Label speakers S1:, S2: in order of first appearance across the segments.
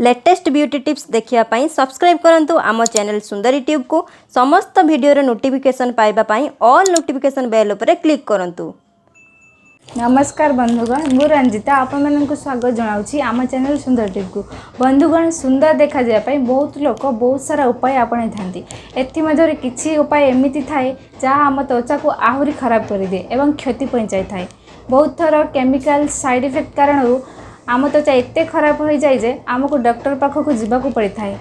S1: Latest beauty tips ଦେଖିବା ପାଇଁ subscribe କରନ୍ତୁ ଆମ ଚ୍ୟାନେଲ୍ ସୁନ୍ଦରୀ ଟ୍ୟୁବ୍କୁ। ସମସ୍ତ ଭିଡ଼ିଓର ନୋଟିଫିକେସନ୍ ପାଇବା ପାଇଁ ଅଲ୍ ନୋଟିଫିକେସନ୍ ବେଲ୍ ଉପରେ କ୍ଲିକ୍ କରନ୍ତୁ।
S2: ନମସ୍କାର ବନ୍ଧୁଗଣ, ମୁଁ ରଞ୍ଜିତା ଆପଣମାନଙ୍କୁ ସ୍ୱାଗତ ଜଣାଉଛି ଆମ ଚ୍ୟାନେଲ୍ ସୁନ୍ଦର ଟିପ୍କୁ। ବନ୍ଧୁଗଣ, ସୁନ୍ଦର ଦେଖାଯିବା ପାଇଁ ବହୁତ ଲୋକ ବହୁତ ସାରା ଉପାୟ ଆପଣାଇଥାନ୍ତି। ଏଥିମଧ୍ୟରୁ କିଛି ଉପାୟ ଏମିତି ଥାଏ ଯାହା ଆମ ତ୍ୱଚାକୁ ଆହୁରି ଖରାପ କରିଦିଏ ଏବଂ କ୍ଷତି ପହଞ୍ଚାଇଥାଏ। ବହୁତ ଥର କେମିକାଲ ସାଇଡ଼୍ ଇଫେକ୍ଟ କାରଣରୁ ଆମ ତ୍ୱଚା ଏତେ ଖରାପ ହୋଇଯାଏ ଯେ ଆମକୁ ଡକ୍ଟର ପାଖକୁ ଯିବାକୁ ପଡ଼ିଥାଏ।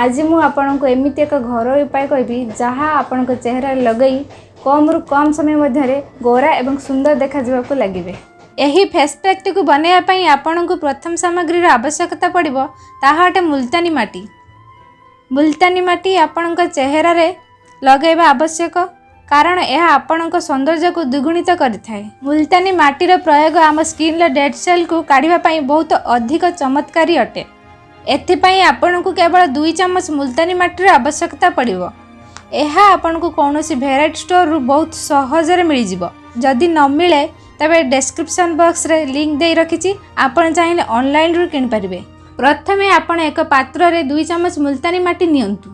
S2: ଆଜି ମୁଁ ଆପଣଙ୍କୁ ଏମିତି ଏକ ଘରୋଇ ଉପାୟ କହିବି ଯାହା ଆପଣଙ୍କ ଚେହେରାରେ ଲଗାଇ କମ୍ରୁ କମ୍ ସମୟ ମଧ୍ୟରେ ଗୋରା ଏବଂ ସୁନ୍ଦର ଦେଖାଯିବାକୁ ଲାଗିବେ। ଏହି ଫେସ୍ ପ୍ୟାକ୍ଟିକୁ ବନାଇବା ପାଇଁ ଆପଣଙ୍କୁ ପ୍ରଥମ ସାମଗ୍ରୀର ଆବଶ୍ୟକତା ପଡ଼ିବ, ତାହା ଅଟେ ମୁଲତାନୀ ମାଟି। ମୁଲତାନୀ ମାଟି ଆପଣଙ୍କ ଚେହେରାରେ ଲଗାଇବା ଆବଶ୍ୟକ, କାରଣ ଏହା ଆପଣଙ୍କ ସୌନ୍ଦର୍ଯ୍ୟକୁ ଦ୍ୱିଗୁଣିତ କରିଥାଏ। ମୁଲତାନୀ ମାଟିର ପ୍ରୟୋଗ ଆମ ସ୍କିନ୍ର ଡେଡ୍ ସେଲ୍କୁ କାଢ଼ିବା ପାଇଁ ବହୁତ ଅଧିକ ଚମତ୍କାରୀ ଅଟେ। ଏଥିପାଇଁ ଆପଣଙ୍କୁ କେବଳ 2 ଚାମଚ ମୁଲତାନୀ ମାଟିର ଆବଶ୍ୟକତା ପଡ଼ିବ। ଏହା ଆପଣଙ୍କୁ କୌଣସି ଭେରାଇଟି ଷ୍ଟୋରରୁ ବହୁତ ସହଜରେ ମିଳିଯିବ। ଯଦି ନ ମିଳେ, ତେବେ ଡେସ୍କ୍ରିପସନ୍ ବକ୍ସରେ ଲିଙ୍କ୍ ଦେଇ ରଖିଛି, ଆପଣ ଚାହିଁଲେ ଅନଲାଇନ୍ରୁ କିଣିପାରିବେ। ପ୍ରଥମେ ଆପଣ ଏକ ପାତ୍ରରେ 2 ଚାମଚ ମୁଲତାନୀ ମାଟି ନିଅନ୍ତୁ।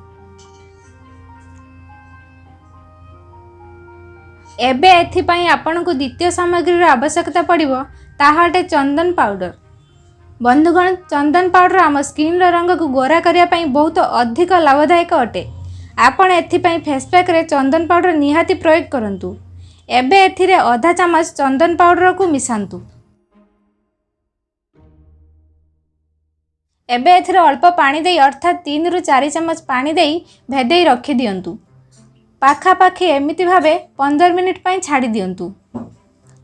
S2: ଏବେ ଏଥିପାଇଁ ଆପଣଙ୍କୁ ଦ୍ୱିତୀୟ ସାମଗ୍ରୀର ଆବଶ୍ୟକତା ପଡ଼ିବ, ତାହା ଅଟେ ଚନ୍ଦନ ପାଉଡ଼ର। ବନ୍ଧୁଗଣ, ଚନ୍ଦନ ପାଉଡ଼ର ଆମ ସ୍କିନ୍ର ରଙ୍ଗକୁ ଗୋରା କରିବା ପାଇଁ ବହୁତ ଅଧିକ ଲାଭଦାୟକ ଅଟେ। ଆପଣ ଏଥିପାଇଁ ଫେସ୍ ପ୍ୟାକ୍ରେ ଚନ୍ଦନ ପାଉଡ଼ର ନିହାତି ପ୍ରୟୋଗ କରନ୍ତୁ। ଏବେ ଏଥିରେ ଅଧା ଚାମଚ ଚନ୍ଦନ ପାଉଡ଼ରକୁ ମିଶାନ୍ତୁ। ଏବେ ଏଥିରେ ଅଳ୍ପ ପାଣି ଦେଇ, ଅର୍ଥାତ୍ 3ରୁ 4 ଚାମଚ ପାଣି ଦେଇ ଭେଦେଇ ରଖିଦିଅନ୍ତୁ। ପାଖାପାଖି ଏମିତି ଭାବେ 15 ମିନିଟ୍ ପାଇଁ ଛାଡ଼ି ଦିଅନ୍ତୁ।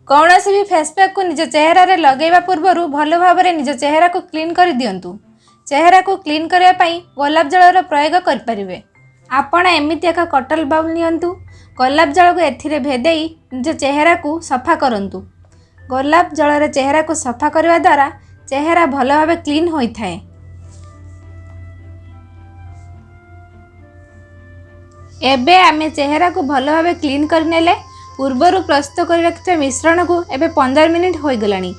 S2: କୌଣସି ବି ଫେସ୍ ପ୍ୟାକ୍କୁ ନିଜ ଚେହେରାରେ ଲଗାଇବା ପୂର୍ବରୁ ଭଲ ଭାବରେ ନିଜ ଚେହେରାକୁ କ୍ଲିନ୍ କରିଦିଅନ୍ତୁ। ଚେହେରାକୁ କ୍ଲିନ୍ କରିବା ପାଇଁ ଗୋଲାପ ଜଳର ପ୍ରୟୋଗ କରିପାରିବେ। ଆପଣ ଏମିତି ଏକ କଟନ୍ ବାଉଲ୍ ନିଅନ୍ତୁ। ଗୋଲାପ ଜଳକୁ ଏଥିରେ ଭେଦେଇ ନିଜ ଚେହେରାକୁ ସଫା କରନ୍ତୁ। ଗୋଲାପ ଜଳରେ ଚେହେରାକୁ ସଫା କରିବା ଦ୍ୱାରା ଚେହେରା ଭଲ ଭାବେ କ୍ଲିନ୍ ହୋଇଥାଏ। ଏବେ ଆମେ ଚେହେରାକୁ ଭଲ ଭାବେ କ୍ଲିନ୍ କରିନେଲେ। ପୂର୍ବରୁ ପ୍ରସ୍ତୁତ କରି ରଖିଥିବା ମିଶ୍ରଣକୁ ଏବେ 15 ମିନିଟ୍ ହୋଇଗଲାଣି।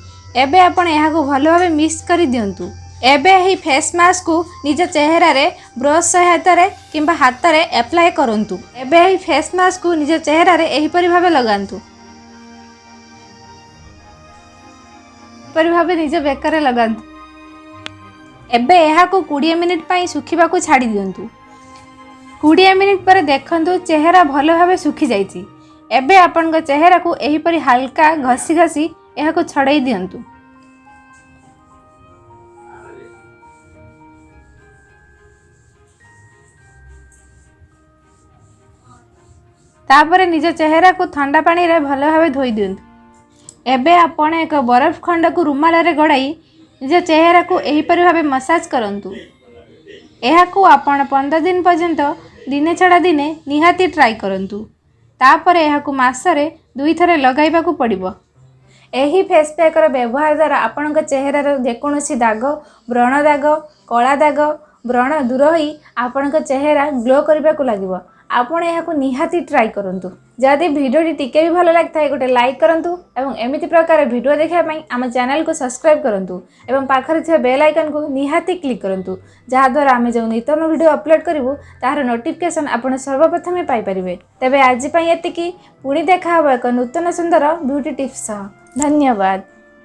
S2: ଏବେ ଆପଣ ଏହାକୁ ଭଲ ଭାବେ ମିକ୍ସ କରିଦିଅନ୍ତୁ। ଏବେ ଏହି ଫେସ୍ ମାସ୍କକୁ ନିଜ ଚେହେରାରେ ବ୍ରସ୍ ସହାୟତାରେ କିମ୍ବା ହାତରେ ଆପ୍ଲାଏ କରନ୍ତୁ। ଏବେ ଏହି ଫେସ୍ ମାସ୍କକୁ ନିଜ ଚେହେରାରେ ଏହିପରି ଭାବେ ଲଗାନ୍ତୁ। ଏପରି ଭାବେ ନିଜ ବେକରେ ଲଗାନ୍ତୁ। ଏବେ ଏହାକୁ 20 ମିନିଟ୍ ପାଇଁ ଶୁଖିବାକୁ ଛାଡ଼ି ଦିଅନ୍ତୁ। 20 ମିନିଟ୍ ପରେ ଦେଖନ୍ତୁ, ଚେହେରା ଭଲ ଭାବେ ଶୁଖିଯାଇଛି। ଏବେ ଆପଣଙ୍କ ଚେହେରାକୁ ଏହିପରି ହାଲକା ଘଷି ଘଷି ଏହାକୁ ଛଡ଼େଇ ଦିଅନ୍ତୁ। ତାପରେ ନିଜ ଚେହେରାକୁ ଥଣ୍ଡା ପାଣିରେ ଭଲ ଭାବେ ଧୋଇ ଦିଅନ୍ତୁ। ଏବେ ଆପଣ ଏକ ବରଫ ଖଣ୍ଡକୁ ରୁମାଲରେ ଗଡ଼ାଇ ନିଜ ଚେହେରାକୁ ଏହିପରି ଭାବେ ମସାଜ କରନ୍ତୁ। ଏହାକୁ ଆପଣ 15 ଦିନ ପର୍ଯ୍ୟନ୍ତ ଦିନେ ଛଡ଼ା ଦିନେ ନିହାତି ଟ୍ରାଏ କରନ୍ତୁ। ତାପରେ ଏହାକୁ ମାସରେ ଦୁଇଥର ଲଗାଇବାକୁ ପଡ଼ିବ। ଏହି ଫେସ୍ ପ୍ୟାକ୍ର ବ୍ୟବହାର ଦ୍ୱାରା ଆପଣଙ୍କ ଚେହେରାର ଯେକୌଣସି ଦାଗ, ବ୍ରଣ ଦାଗ, କଳା ଦାଗ, ବ୍ରଣ ଦୂର ହୋଇ ଆପଣଙ୍କ ଚେହେରା ଗ୍ଲୋ କରିବାକୁ ଲାଗିବ। ଆପଣ ଏହାକୁ ନିହାତି ଟ୍ରାଏ କରନ୍ତୁ। ଯଦି ଭିଡ଼ିଓଟି ଟିକେ ବି ଭଲ ଲାଗିଥାଏ, ଗୋଟେ ଲାଇକ୍ କରନ୍ତୁ ଏବଂ ଏମିତି ପ୍ରକାର ଭିଡ଼ିଓ ଦେଖିବା ପାଇଁ ଆମ ଚ୍ୟାନେଲକୁ ସବସ୍କ୍ରାଇବ୍ କରନ୍ତୁ ଏବଂ ପାଖରେ ଥିବା ବେଲ୍ ଆଇକନ୍କୁ ନିହାତି କ୍ଲିକ୍ କରନ୍ତୁ, ଯାହାଦ୍ୱାରା ଆମେ ଯେଉଁ ନୂତନ ଭିଡ଼ିଓ ଅପଲୋଡ଼ କରିବୁ ତାହାର ନୋଟିଫିକେସନ୍ ଆପଣ ସର୍ବପ୍ରଥମେ ପାଇପାରିବେ। ତେବେ ଆଜି ପାଇଁ ଏତିକି। ପୁଣି ଦେଖା ହେବ ଏକ ନୂତନ ସୁନ୍ଦର ବ୍ୟୁଟି ଟିପ୍ସ ସହ। ଧନ୍ୟବାଦ।